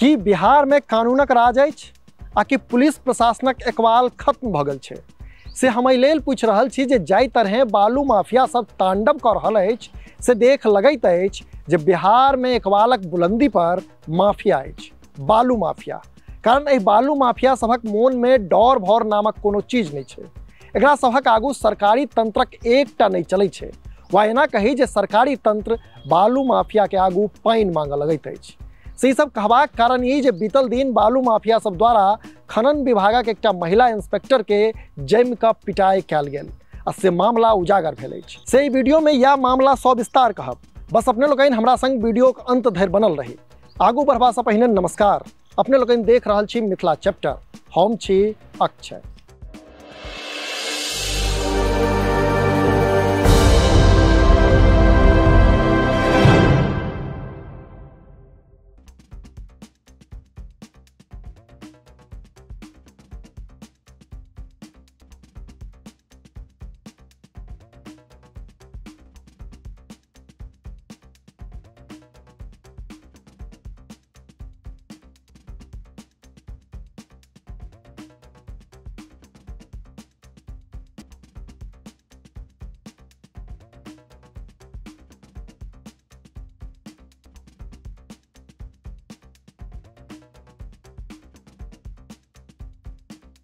कि बिहार में कानूनक राज अछि आ कि पुलिस प्रशासनक एकवाल खत्म भ गेल छै, से हम एहि लेल पूछि रहल छी जे जाहि तरहे बालू माफिया सब तांडव कऽ रहल अछि से देख लगैत अछि जे बिहार में एकवालक बुलंदी पर माफिया अछि, बालू माफिया। कारण एहि बालू माफिया सभक मोन में डर भर नामक कोनो चीज नहीं छै। एकरा सभक आगू सरकारी तंत्रक एकटा नहीं चलै छै, वा एना कही जे सरकारी तंत्र बालू माफिया के आगू पानि मांगऽ लगैत अछि। से ई सब कहबाक कारण ई जे बीतल दिन बालू माफिया सब द्वारा खनन विभागक एकटा महिला इंस्पेक्टर के जमि कऽ पिटाई कयल गेल आ से मामला उजागर भेल अछि। से ई वीडियो में यह मामला सविस्तार कहब, बस अपने लोकनि हमरा संग वीडियो के अंत धरि बनल रही। आगू बढ़बासँ पहिने नमस्कार, अपने लोकनि देख रहल छी मिथिला चैप्टर, हम छी अक्षय।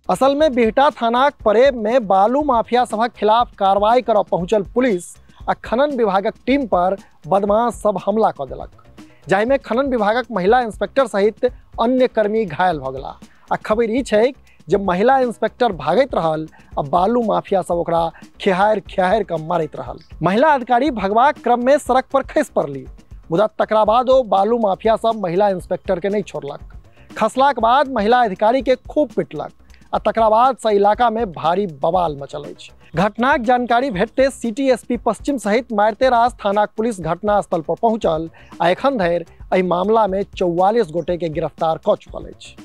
असल में बिहटा थानाक परेब में बालू माफिया सभक खिलाफ कार्रवाई करऽ पहुंचल पुलिस आ खनन विभागक टीम पर बदमाश सब हमला कऽ देलक, जाहिमे खनन विभागक महिला इंस्पेक्टर सहित अन्य कर्मी घायल भऽ गेला। आ खबर ई छै जे महिला इंस्पेक्टर भागैत रहल आ बालू माफिया सब ओकरा खेहारि खेहारि कऽ मारैत रहल। महिला अधिकारी भगबाक क्रम में सड़क पर खसि पड़ली, मुदा तकरा बाद ओ बालू माफिया सब महिला इंस्पेक्टर के नहीं छोड़लक। खसलाक बाद महिला अधिकारी के खूब पिटलक आ तकरा बाद से इलाका में भारी बवाल मचल अछि। घटनाक जानकारी भेटते सिटी एसपी पश्चिम सहित मारिते रास थानाक पुलिस घटनास्थल पर पहुंचल आ एखन धरि एहि मामला में 44 गोटे के गिरफ्तार कऽ चुकल अछि।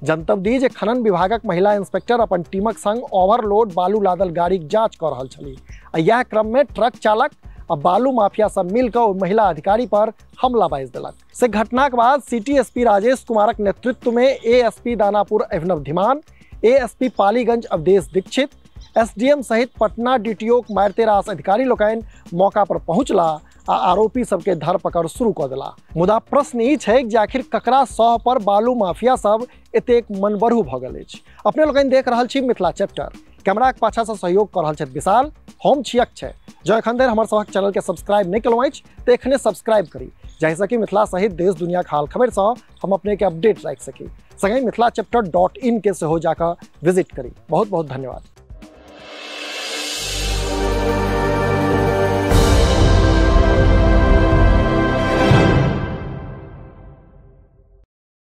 जनतब दी जे खनन विभागक महिला इंस्पेक्टर अपन टीमक संग ओवरलोड बालू लादल गाड़ीक जांच कऽ रहल छली आ यह क्रम में ट्रक चालक आ बालू माफिया सब मिलकर ओहि महिला अधिकारी पर हमला बाजि देलक। से घटनाक बाद सिटी एसपी राजेश कुमारक नेतृत्व में एएसपी दानापुर अभिनव धीमान, एएसपी पालीगंज अवधेश दीक्षित, एसडीएम सहित पटना डीटीओ के मारिते रास अधिकारी लोकनि मौका पर पहुंचला आ आरोपी सबके धरपकड़ शुरू कऽ देला। मुदा प्रश्न ई छै जे आखिर ककरा सह पर बालू माफिया सब एतेक मनबढ़ू भऽ गेल अछि। अपने लोकनि देख रहल छी मिथिला चैप्टर, कैमराक पाछासँ सहयोग कऽ रहल छथि विशाल, हम छी अक्षय। जँ एखन धरि हमर सभक चैनलके सब्सक्राइब नहि केलहुँ अछि तऽ एखने सब्सक्राइब करी, जाहिसँ कि मिथिला सहित देश दुनियाक हाल खबरिसँ हम अपनेके अपडेट राखि सकी। संगहि मिथिला चैप्टर .in के सेहो जाकऽ विजिट करी। बहुत बहुत धन्यवाद।